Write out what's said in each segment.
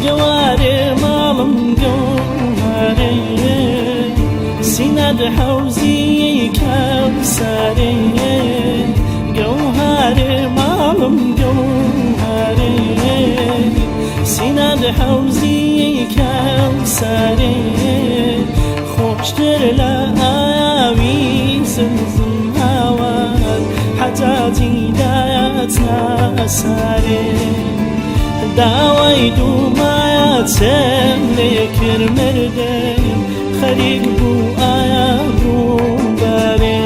گەوارێ ماڵم گەوارێ سینەد حەوزی کەوسارێ گەوهارێ ماڵم گەوهارێ سینەد حەوزی کەوسارێ خۆشتر لە ئاوی زمزم هاوار حەجاجی دایەت ناسارێ داوای دوومایە چێم لێ کرد مردم خەریک بوو ئایا بوو بارێ.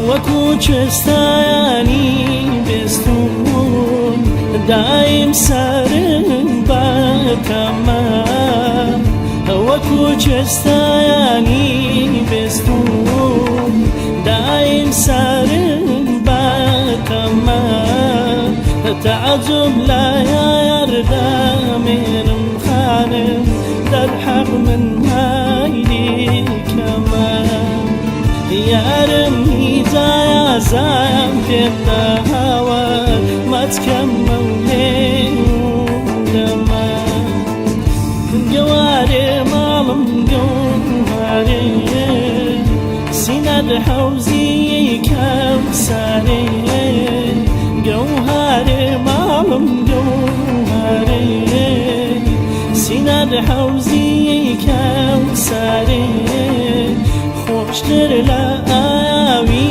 وەکو کوێستانی بێستون دایم سەرم بەتەمە وەکو کوێستانی بێستون دایم سەرم بەتەمە تەعجب لە یاردامێنم خانم دەرحەق من مایلی کەمە یارم هیدایا زایم پێم داوە مەچکەمە و لێ گەوارێ ماڵم گەوارێ سینەد حەوزی کەوسارێ گەوهارێ ماڵم گەوهارێ سینەد حەوزی کەوسارێ خۆشتر لە ئاوی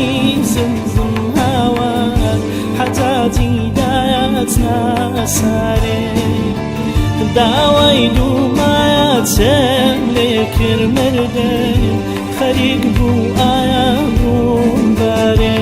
زمزم هاوار حەجاجی دایەت ناسارێ داوای دوومایە چێم لێ کرد مردم خەریک بوو ئایا بووم بارێ.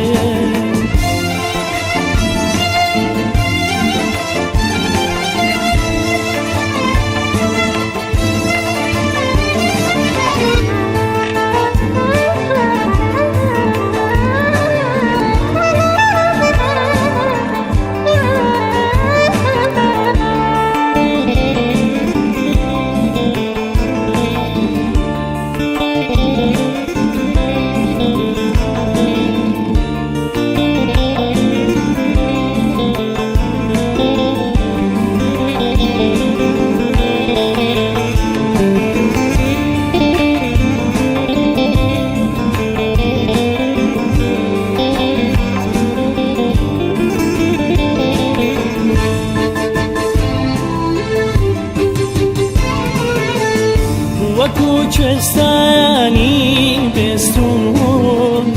چێستانی بێستون،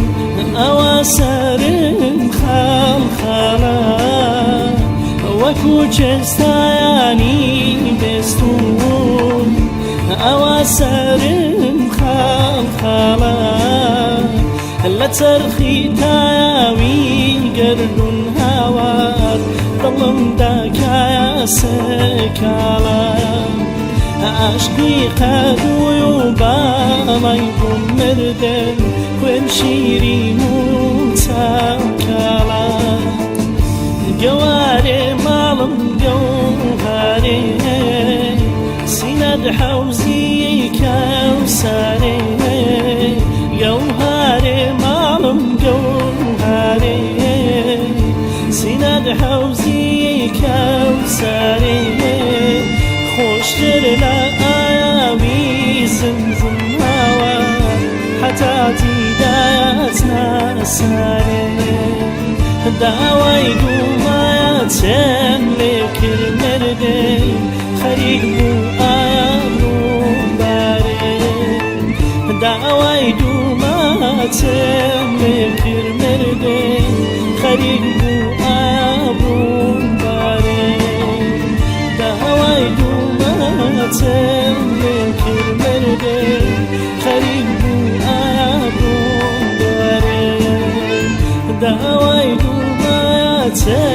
ئەوە سەرم خاڵ خاڵە. وەکو چێستانی بێستون، ئەوە سەرم خاڵ خاڵە. لە چەرخی تاوی گەردوون هاوار، دڵم داکایە سکاڵە. عاشقی قەدوی و باڵای بووم، مردن خوێن شیرین و چاو کاڵە. گەوارێ ماڵم گەوهارێ، سینەد حەوزی کەوسارێ. گەوهارێ ماڵم گەوهارێ، سینەد حەوزی کەوسارێ. خۆشتر لە ئاوی زمزم هاوار، حەتا دیدایەت ناسارێ. داوای دوومایە چێن لێ کرد مردێ، خەریک بوو ئابرووم بارێ. داوای دووماچێن لێ کرد مردێ، خەریک بوو ئابرووم بارێ. داوای دووماچێن لێ کرد مردێ، خەریک بوو ئابرووم بارێ. داوای دووماچێن